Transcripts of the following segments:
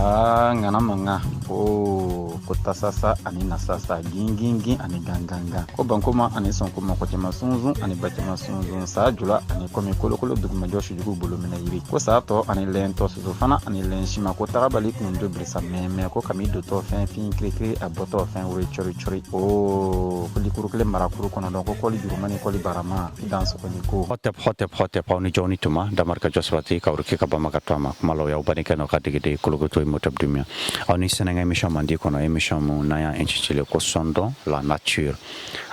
Aa, ŋana mankan o ko tasasa ani nasasa, gingingin ani gangangan, ko bankoma ani sɔnkoma, ko cɛman sunsun ani bacɛman sunsun, saa jula ani kɔmi, kolokolo dugumajɔ, sujugu bolominɛ yiri, ko saa tɔ ani lɛntɔ, soso fana ani lɛnsima, ko tagabali kundo birisa mɛmɛ, ko kami dotɔ fɛn fin kirikiri, a bɔtɔ fɛn wuri cɔri cɔri, o ko likuru kelen marakuru kɔnɔdɔn, ko kɔli juruma ni kɔli barama i dan sɔgɔni ko. Hotep, hotep, hotep, aw ni jɔn ni tuma damarika jɔsabati ka wuruki ka bama ka to a ma kuma la, y'aw banikɛ n'aw ka degeden Kolokoto Imhotep Doumbia, aw ni sɛnɛŋɛ émission mandi kɔnɔ, émission mun n'an y'a intitulé ko Sondons la nature.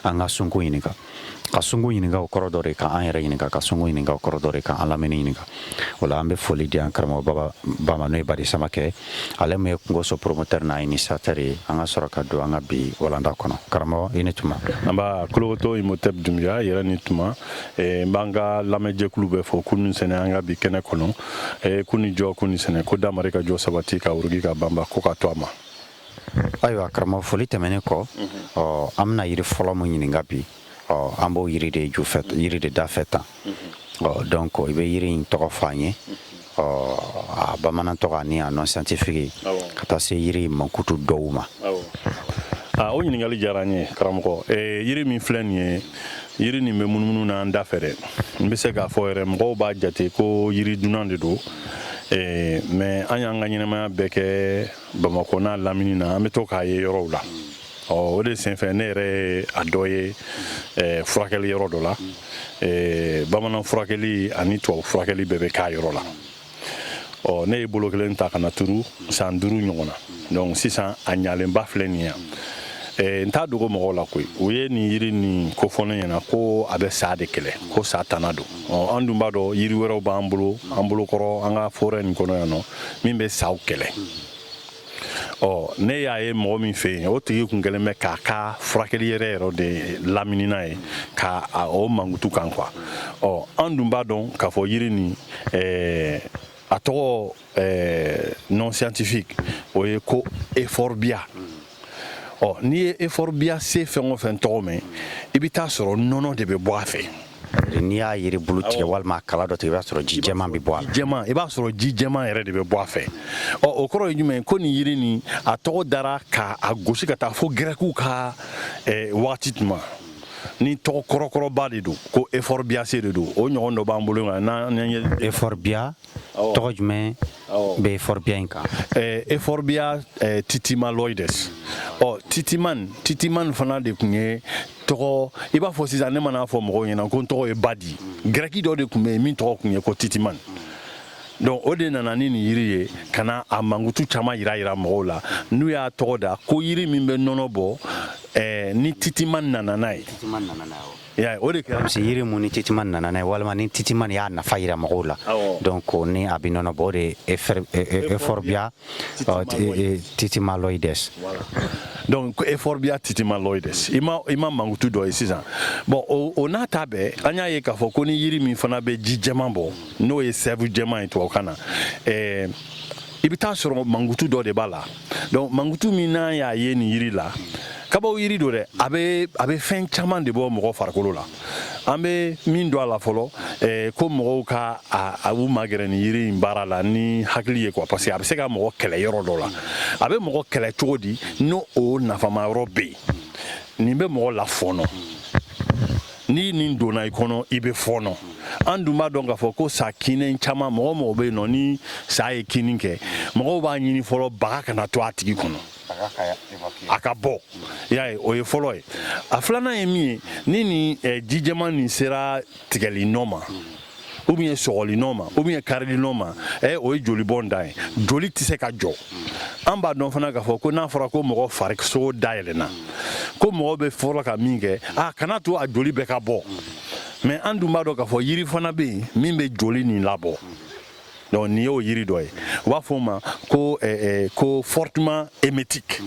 An ka sunko ɲininka, ka sunko ɲininka, o kɔrɔ dɔ de ka an yɛrɛ ɲininka, ka sunko ɲininka, o kɔrɔ dɔ de ka an lamɛnni ɲininka. O la, an bɛ foli di an karamɔgɔ baba ba ma, n'o ye Badi Samakɛ, ale mun ye kungoso promoteur n'a initiateur ye. An ka sɔrɔ ka don an ka bi walanda kɔnɔ. Karamɔgɔ, i ni tuma. An b'a Kolokoto Imhotep Doumbia yɛrɛ ni tuma. N b'an ka lamɛnjɛkulu bɛɛ fo k'u ni sɛnɛ an ka bi kɛnɛ kɔnɔ. K'u ni jɔ, k'u ni sɛnɛ, ko damari ka jɔ sabati ka wuruki ka banba, ko ka to a ma. Ayiwa karamɔgɔ, foli tɛmɛnen kɔ, ɔ, an bɛna yiri fɔlɔ mun ɲininka bi, ɔ, an b'o yiri de ju fɛ, yiri de da fɛ tan. Ɔ, donc i bɛ yiri in tɔgɔ fɔ an ye, ɔ, a bamanan tɔgɔ ani a nom scientifique, ka taa se yiri mankutu dɔw ma. Ah, o ɲininkali diyara n ye, karamɔgɔ. Yiri min filɛ nin ye, yiri nin bɛ munumunu n'an da fɛ dɛ. N bɛ se k'a fɔ yɛrɛ, mɔgɔw b'a jate ko yiri dunan de don, mais an y'an ka ɲɛnamaya bɛɛ kɛ Bamakɔ n'a lamini na, an bɛ to k'a ye yɔrɔw la. Ɔ, o de senfɛ, ne yɛrɛ ye a dɔ ye furakɛli yɔrɔ dɔ la. Bamanan furakɛli ani tubabu furakɛli bɛɛ bɛ k'a yɔrɔ la. Ɔ, ne ye bolo kelen ta ka na turu san 5 ɲɔgɔn na. Donc sisan, a ɲalenba filɛ nin ye yan. N t'a dogo mɔgɔw la koyi, u ye nin yiri nin ko fɔ ne ɲɛna ko a bɛ sa de kɛlɛ, ko sa tana don. Ɔ, an dun b'a dɔn yiri wɛrɛw b'an bolo, an bolo kɔrɔ, an ka forêt nin kɔnɔ yan nɔ, min bɛ saw kɛlɛ. Ɔ, ne y'a ye mɔgɔ min fɛ yen, o tigi kun kɛlen bɛ k'a ka furakɛli yɛrɛ yɛrɛ de lamini n'a ye, ka o mankutu kan quoi. Ɔ, an dun b'a dɔn k'a fɔ yiri nin, a tɔgɔ, nom scientifique, o ye ko euphorbia. Ɔ, n'i ye euphorbiaceae fɛn o fɛn tɔgɔ mɛn, i bɛ taa sɔrɔ nɔnɔ de bɛ bɔ a fɛ. N'i y'a yiri bulu tigɛ walima a kala dɔ tigɛ, i b'a sɔrɔ ji jɛman bɛ bɔ a la. Jɛman, i b'a sɔrɔ ji jɛman yɛrɛ de bɛ bɔ a fɛ. Ɔ, o kɔrɔ ye jumɛn ye? Ko nin yiri nin, a tɔgɔ dara ka a gosi ka taa fo Gɛrɛkiw ka wagati tuma ni tɔgɔ kɔrɔkɔrɔba de don, ko euphorbiaceae de don. O ɲɔgɔn dɔ b'an bolo, nka n'an ye Euphorbia, tɔgɔ jumɛn bɛ euphorbia in kan? Euphorbia tithymaloides. Ɔ, titiman, titiman fana de tun ye tɔgɔ. I b'a fɔ sisan, ne mana fɔ mɔgɔw ɲɛna ko n tɔgɔ ye Badi, Gɛrɛki dɔ de tun bɛ yen min tɔgɔ tun ye ko Titiman. Donc o de nana ni nin yiri ye ka na a mankutu caman yira yira mɔgɔw la, n'u y'a tɔgɔ da ko yiri min bɛ nɔnɔ bɔ, ni Titiman nana n'a ye. I y'a ye, o de kɛra. Parce que yiri mun ni titiman nana n'a ye, walima ni titiman y'a nafa yira mɔgɔw la, donc ni a bɛ nɔnɔ bɔ, o de ye euphorbia tithymaloides. Donc euphorbia tithymaloides, i ma mankutu dɔ ye sisan. Bon, o n'a ta bɛɛ, an y'a ye k'a fɔ ko ni yiri min fana bɛ ji jɛman bɔ, n'o ye sève jɛman ye tubabukan na, i bɛ taa sɔrɔ mankutu dɔ de b'a la. Donc mankutu min n'an y'a ye nin yiri la, kabaw yiri don dɛ, a bɛ fɛn caman de bɔ mɔgɔ farikolo la. An bɛ min don a la fɔlɔ, ko mɔgɔw ka a u magɛrɛ nin yiri in baara la ni hakili ye quoi, parce que a bɛ se ka mɔgɔ kɛlɛ yɔrɔ dɔ la. A bɛ mɔgɔ kɛlɛ cogo di? N'o o nafama yɔrɔ bɛ yen, nin bɛ mɔgɔ la fɔɔnɔ. Ni nin donna i kɔnɔ, i bɛ fɔɔnɔ. An dun b'a dɔn k'a fɔ ko sa kinnen caman, mɔgɔ mɔgɔ bɛ yen nɔ ni sa ye kinni kɛ, mɔgɔw b'a ɲini fɔlɔ baga kana to a tigi kɔnɔ, a ka bɔ. I y'a ye, o ye fɔlɔ ye. A filanan ye min ye, ni nin ji jɛman nin sera tigɛli nɔ ma, ou bien sɔgɔli nɔ ma, ou bien karili nɔ ma, o ye jolibɔn dan ye, joli tɛ se ka jɔ. An b'a dɔn fana k'a fɔ ko n'a fɔra ko mɔgɔ farisogo dayɛlɛnna, ko mɔgɔ bɛ fɔlɔ ka min kɛ, a kana to a joli bɛɛ ka bɔ. Mais an dun b'a dɔn k'a fɔ yiri fana bɛ yen min bɛ joli nin labɔ. Donc nin y'o yiri dɔ ye, u b'a fɔ o ma ko fortement émétique,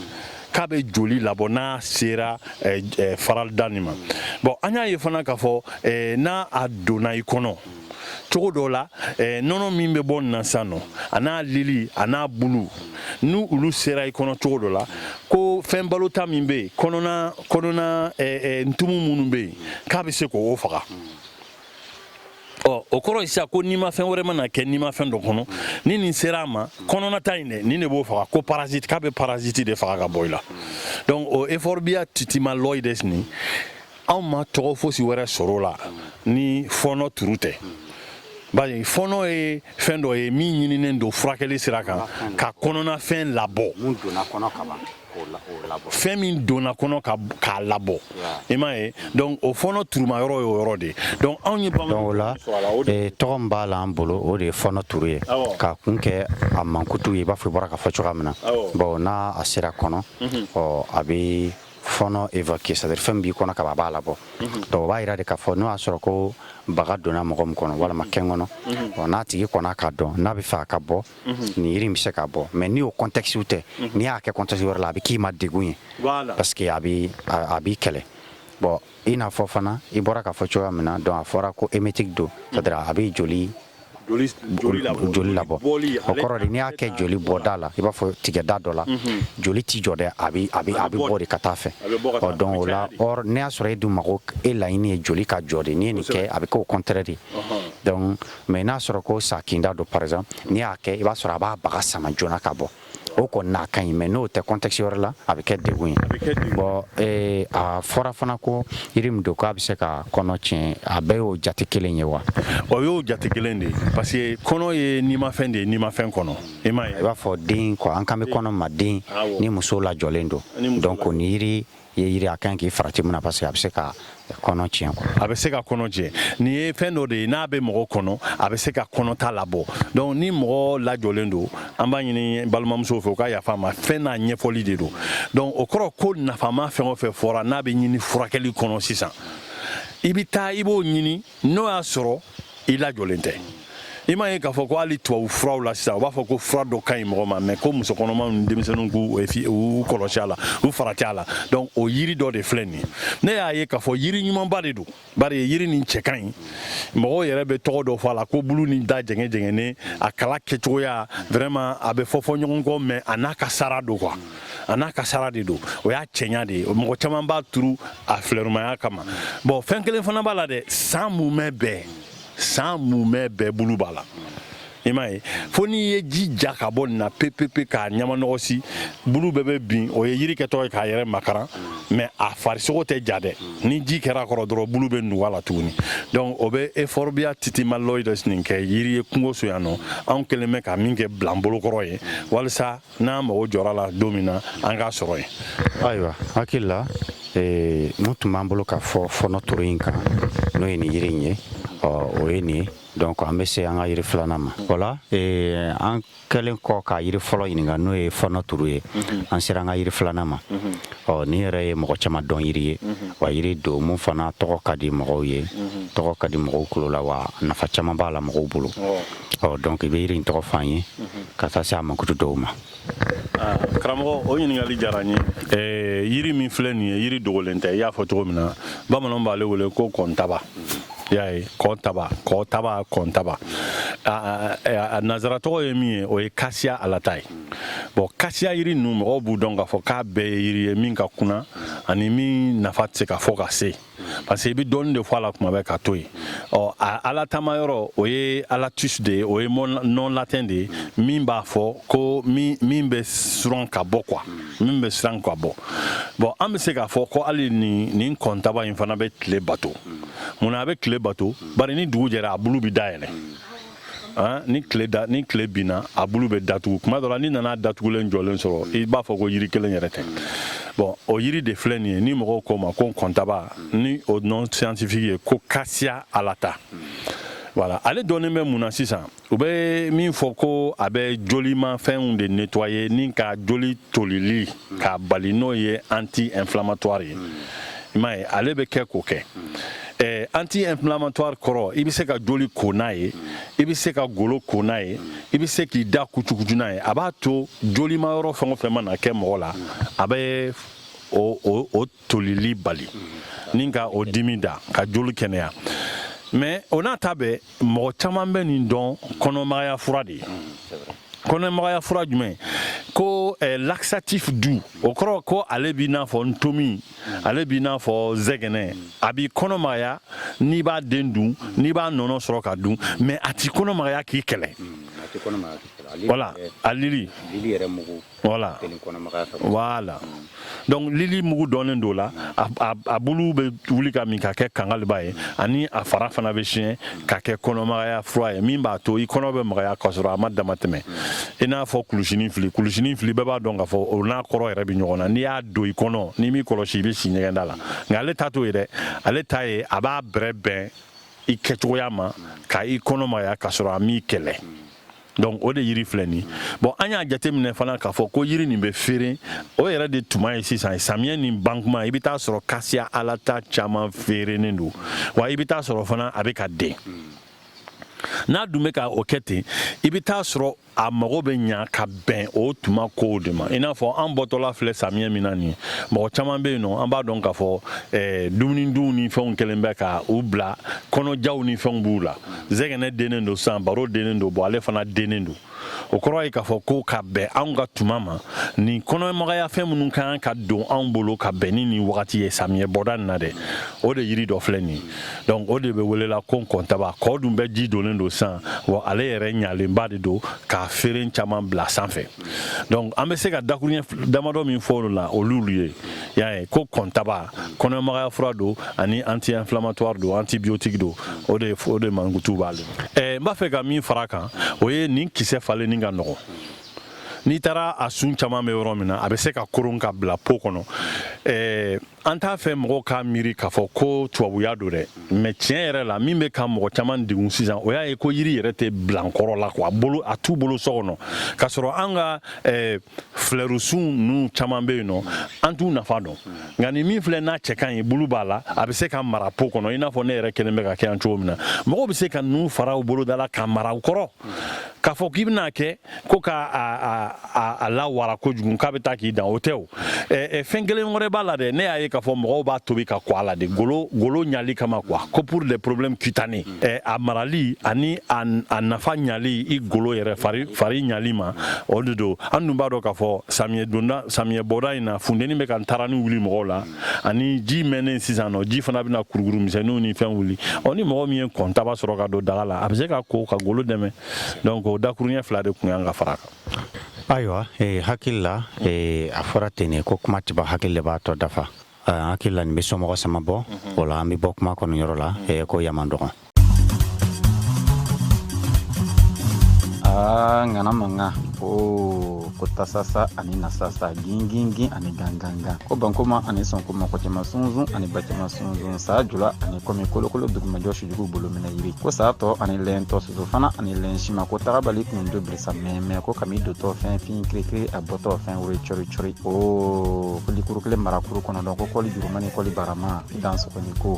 k'a bɛ joli labɔ n'a sera faralida nin ma. Bon, an y'a ye fana k'a fɔ n'a a donna i kɔnɔ cogo dɔ la, nɔnɔ min bɛ bɔ nin na sisan nɔ, a n'a lili, a n'a bulu, n'u olu sera i kɔnɔ cogo dɔ la, ko fɛn balota min bɛ yen kɔnɔna, ntumu minnu bɛ yen, k'a bɛ se k'o faga. Ɔ, o kɔrɔ ye sisan ko nimafɛn wɛrɛ mana kɛ nimafɛn dɔ kɔnɔ, ni nin sera a ma, kɔnɔnata in dɛ, nin de b'o faga, ko parasite, k'a bɛ parasite de faga ka bɔ i la. Donc o Euphorbia tithymaloides nin, anw ma tɔgɔ fosi wɛrɛ sɔrɔ o la ni fɔɔnɔ turu tɛ, bari fɔɔnɔ ye fɛn dɔ ye min ɲininen don furakɛli sira kan ka kɔnɔnafɛn labɔ. Mun donna kɔnɔ ka ban, k'o labɔ. Fɛn min donna kɔnɔ ka k'a labɔ, i m'a ye. Donc o fɔɔnɔ turuma yɔrɔ ye o yɔrɔ de ye. Donc anw ye Donc o la, tɔgɔ min b'a la an bolo, o de ye fɔɔnɔ turu ye, k'a kun kɛ a mankutu ye, i b'a fɔ i bɔra ka fɔ cogoya min na. Bon, n'a a sera kɔnɔ, ɔ, a bɛ fɔɔnɔ évacuer, c'est à dire fɛn min b'i kɔnɔ ka ban, a b'a labɔ. Donc o b'a yira de k'a fɔ n'o y'a sɔrɔ ko baga donna mɔgɔ min kɔnɔ walima kɛn kɔnɔ, ɔ, n'a tigi kɔnna k'a dɔn n'a bɛ fɛ a ka bɔ, nin yiri in bɛ se ka bɔ. Mais ni o contexte tɛ, n'i y'a kɛ contexte wɛrɛ la, a bɛ k'i ma degun ye, parce que a b'i kɛlɛ. Bon, i n'a fɔ fana i bɔra k'a fɔ cogoya min na, donc a fɔra ko émétique don, c'est à dire a bɛ joli joli labɔ. O kɔrɔ de, n'i y'a kɛ joli bɔda la, i b'a fɔ tigɛda dɔ la, joli ti jɔ dɛ, a bɛ bɔ de ka taa fɛ. Ɔ, donc o la, or ne y'a sɔrɔ e dun mago, e laɲini ye joli ka jɔ de, n'i ye nin kɛ, a bɛ kɛ o contraire de. Donc mais n'a sɔrɔ ko sa kinda don, par exemple, n'i y'a kɛ, i b'a sɔrɔ a b'a baga sama joona ka bɔ, o kɔni n'a ka ɲi. Mais n'o tɛ, contexte wɛrɛ la, a bɛ kɛ degun ye. Bon, a fɔra fana ko yiri min don, k'a bɛ se ka kɔnɔ tiɲɛ. A bɛɛ y'o jate kelen ye wa? O y'o jate kelen de ye, parce que kɔnɔ ye nimafɛn de ye, nimafɛn kɔnɔ, i m'a ye. I b'a fɔ den quoi, an kan bɛ kɔnɔ ma, den ni muso lajɔlen don. Donc ni yiri ye yiri, a ka ɲi k'i farati mun na? Parce que a bɛ se ka kɔnɔ tiɲɛ quoi. A bɛ se ka kɔnɔ tiɲɛ. Nin ye fɛn dɔ de ye, n'a bɛ mɔgɔ kɔnɔ, a bɛ se ka kɔnɔta labɔ. Donc ni mɔgɔ lajɔlen don, an b'a ɲini balimamusow fɛ u ka yafa ma, fɛn n'a ɲɛfɔli de don. Donc o kɔrɔ ko nafama fɛn o fɛn fɔra n'a bɛ ɲini furakɛli kɔnɔ sisan, i bɛ taa i b'o ɲini n'o y'a sɔrɔ i lajɔlen tɛ. I m'a ye k'a fɔ ko hali tubabu furaw la sisan, u b'a fɔ ko fura dɔ ka ɲi mɔgɔ ma, mais ko muso kɔnɔmaw ni denmisɛnninw k'u kɔlɔsi a la, u farati a la. Donc o yiri dɔ de filɛ nin ye. Ne y'a ye k'a fɔ yiri ɲumanba de don, bari yiri nin cɛ ka ɲi. Mɔgɔw yɛrɛ bɛ tɔgɔ dɔ fɔ a la ko bulu ni da jɛngɛ jɛngɛnnen, a kala kɛcogoya, vraiment a bɛ fɔ fɔ ɲɔgɔn kɔ, mais a n'a ka sara don quoi, a n'a ka sara de don. O y'a cɛɲa de ye. Mɔgɔ caman b'a turu a filɛrumaya kama. Bon, fɛn kelen fana b'a la dɛ, san mumɛ bɛɛ, san mumɛ bɛɛ bulu b'a la, i m'a ye. Fo n'i ye ji ja ka bɔ nin na pepepe k'a ɲamanɔgɔ si, bulu bɛɛ bɛ bin. O ye yiri kɛtɔ ye k'a yɛrɛ makaran, mais a farisogo tɛ ja dɛ. Ni ji kɛra a kɔrɔ dɔrɔn, bulu bɛ nugu a la tuguni. Donc o bɛ Euphorbia tithymaloides nin kɛ yiri ye kungo so yan nɔ. Anw kɛlen bɛ ka min kɛ bilan bolokɔrɔ ye, walasa n'an mago jɔra la don min na, an k'a sɔrɔ yen. Ayiwa, hakili la, mun tun b'an bolo ka fɔ fɔnɔ turu in kan, n'o ye nin yiri in ye, ɔ, o ye nin ye. Donc an bɛ se an ka yiri filanan ma. O la, an kɛlen kɔ ka yiri fɔlɔ ɲininka, n'o ye fɔnɔ turu ye, an sera an ka yiri filanan ma. Ɔ, nin yɛrɛ ye mɔgɔ caman dɔn yiri ye wa, yiri don mun fana tɔgɔ ka di mɔgɔw ye, tɔgɔ ka di mɔgɔw tulo la, wa nafa caman b'a la mɔgɔw bolo. Ɔ, donc i bɛ yiri in tɔgɔ fɔ an ye ka taa se a mankutu dɔw ma. Karamɔgɔ, o ɲininkali diyara n ye. Yiri min filɛ nin ye, yiri dogolen tɛ. I y'a fɔ cogo min na, bamananw b'ale wele ko kɔntaba. I y'a ye, kɔntaba, kɔtaba, kɔntaba. A nanzara tɔgɔ ye min ye, o ye Cassia alata ye. Bon, cassia yiri ninnu, mɔgɔw b'u dɔn k'a fɔ k'a bɛɛ ye yiri ye min ka kunna ani min nafa tɛ se ka fɔ ka se, parce que i bɛ dɔɔnin de fɔ a la tuma bɛɛ ka to yen. Ɔ, a ala taama yɔrɔ, o ye alatus de ye, o ye nom latin de ye min b'a fɔ ko min bɛ siran ka bɔ quoi, min bɛ siran ka bɔ. Bon, an bɛ se k'a fɔ ko hali nin kɔntaba in fana bɛ tile bato. Munna a bɛ tile bato? Bari ni dugu jɛra, a bulu bɛ dayɛlɛ. Ni tile da, ni tile binna, a bulu bɛ datugu. Tuma dɔ la, n'i nana datugulen jɔlen sɔrɔ, i b'a fɔ ko yiri kelen yɛrɛ tɛ. Bon, o yiri de filɛ nin ye, ni mɔgɔw k'o ma ko kɔntaba, ni o nom scientifique ye ko Cassia alata. Voilà, ale dɔnnen bɛ mun na sisan? U bɛ min fɔ ko a bɛ jolimafɛnw de nettoyer ni ka joli tolili k'a bali, n'o ye anti inflammatoire ye. I m'a ye, ale bɛ kɛ k'o kɛ. Anti inflammatoire kɔrɔ, i bɛ se ka joli ko n'a ye, i bɛ se ka golo ko n'a ye, i bɛ se k'i da kucukucu n'a ye. A b'a to jolima yɔrɔ fɛn o fɛn mana kɛ mɔgɔ la, a bɛ o tolili bali ni ka o dimi da, ka joli kɛnɛya. Mais o n'a ta bɛɛ, mɔgɔ caman bɛ nin dɔn kɔnɔmagaya fura de ye. Kɔnɔmagaya fura jumɛn? Ko laxatif doux, o kɔrɔ ko ale b'i n'a fɔ ntomi, ale b'i n'a fɔ zɛgɛnɛ. A b'i kɔnɔ magaya n'i b'a den dun, n'i b'a nɔnɔ sɔrɔ ka dun, mais a t'i kɔnɔ magaya k'i kɛlɛ. Voilà, a lili. Lili yɛrɛ mugu. Voilà. Voilà. Donc lili mugu dɔɔnin don la, a bulu bɛ wuli ka min ka kɛ kangaliba ye, ani a fara fana bɛ siɲɛ ka kɛ kɔnɔmagaya fura ye, min b'a to i kɔnɔ bɛ magaya k'a sɔrɔ a ma dama tɛmɛ. I n'a fɔ kulusinin fili, kulusinin fili bɛɛ b'a dɔn k'a fɔ o n'a kɔrɔ yɛrɛ bɛ ɲɔgɔn na. N'i y'a don i kɔnɔ, n'i m'i kɔlɔsi, i bɛ si ɲɛgɛn da la. Nka ale ta t'o ye dɛ, ale ta ye a b'a bɛrɛ bɛn i kɛcogoya ma ka i kɔnɔ magaya k'a sɔrɔ a m'i kɛlɛ. Donc o de yiri filɛ nin. Bon, an y'a jateminɛ fana k'a fɔ ko yiri nin bɛ feere, o yɛrɛ de tuma ye sisan samiyɛ nin bankuma. I bɛ taa sɔrɔ Cassia alata caman feerenen don, wa i bɛ taa sɔrɔ fana a bɛ ka den. N'a dun bɛ ka o kɛ ten, i bɛ taa sɔrɔ a mago bɛ ɲa ka bɛn o tuma kow de ma. I n'a fɔ an bɔtɔla filɛ samiyɛ min na nin ye, mɔgɔ caman bɛ yen nɔ, an b'a dɔn k'a fɔ dumunidunw ni fɛnw kɛlen bɛ ka u bila kɔnɔjaw ni fɛnw b'u la. Zɛgɛnɛ dennen don sisan, baro dennen don, bon, ale fana dennen don. O kɔrɔ ye k'a fɔ ko ka bɛn anw ka tuma ma, nin kɔnɔmagaya fɛn minnu ka kan ka don anw bolo ka bɛn ni nin wagati ye, samiyɛ bɔda nin na dɛ, o de yiri dɔ filɛ nin ye. Donc o de bɛ welela ko kɔntaba. Kɔ dun bɛ ji donnen don sisan, wa ale yɛrɛ ɲalenba de don k'a feere caman bila sanfɛ. Donc an bɛ se ka dakuruɲɛ damadɔ min fɔ olu la, olu ye y'a ye ko kɔntaba kɔnɔmagaya fura don, ani anti-inflammatoire don, antibiotique don. O de mankutu b'ale. N b'a fɛ ka min fara kan, o ye nin kisɛ falenni ka nɔgɔn. N'i taara, a sun caman bɛ yɔrɔ min na, a bɛ se ka koron ka bila pot kɔnɔ. An t'a fɛ mɔgɔw k'a miiri k'a fɔ ko tubabuya don dɛ, mais tiɲɛ yɛrɛ la, min bɛ ka mɔgɔ caman degun sisan, o y'a ye ko yiri yɛrɛ tɛ bilankɔrɔ la quoi, bolo a t'u bolo so kɔnɔ, k'a sɔrɔ an ka filɛrusun ninnu caman bɛ yen nɔ, an t'u nafa dɔn. Nka nin min filɛ n'a cɛ ka ɲi, bulu b'a la, a bɛ se ka mara pot kɔnɔ, i n'a fɔ ne yɛrɛ kelen bɛ ka kɛ yan cogo min na. Mɔgɔw bɛ se ka ninnu fara u boloda la ka mara u kɔrɔ, k'a fɔ k'i bɛna kɛ ko ka a lawara kojugu k'a bɛ taa k'i dan, o tɛ. O fɛn kelen wɛrɛ b'a la dɛ, ne y'a ye k'a fɔ mɔgɔw b'a tobi ka kɔ a la de, golo golo ɲali kama quoi, ko pour des problèmes cutanés. A marali ani a nafa ɲali i golo yɛrɛ fari ɲali ma, o de don. An dun b'a dɔn k'a fɔ samiyɛ donda, samiyɛ bɔda in na, funteni bɛ ka ntarani wuli mɔgɔw la, ani ji mɛnnen sisan nɔ, ji fana bɛna kurukuru misɛnninw ni fɛn wuli. Ɔ, ni mɔgɔ min ye kɔntaba sɔrɔ ka don daga la, a bɛ se ka ko ka golo dɛmɛ. Donc o dakuruɲɛ fila de tun y'an ka fara kan. Ayiwa, hakili la, a fɔra ten de ko kuma tɛ ban, hakili de b'a tɔ dafa. Hakili la, nin bɛ somɔgɔ sama bɔ o la, an bɛ bɔ kuma kɔnɔ yɔrɔ la, ko yaman dɔgɔn. Aa, ŋana mankan ko tasasa ani nasasa, gingingin ani gangangan, ko bankoma ani sɔnkoma, kɔcɛma sunsun ani bacɛma sunsun, saa jula ani kɔmi kolokolo dugumajɔ sujugu bolo minɛ yiri, ko saa tɔ ani lɛn tɔ, soso fana ani lɛn sima, ko tagabali kun do birisa mɛmɛ, ko kami dotɔ fɛn fin kirikiri, a bɔtɔ fɛn wuri cɔri cɔri, o ko likuru kelen marakuru kɔnɔdɔn, ko kɔli juruma ni kɔli barama, i dan sɔgɔli ko.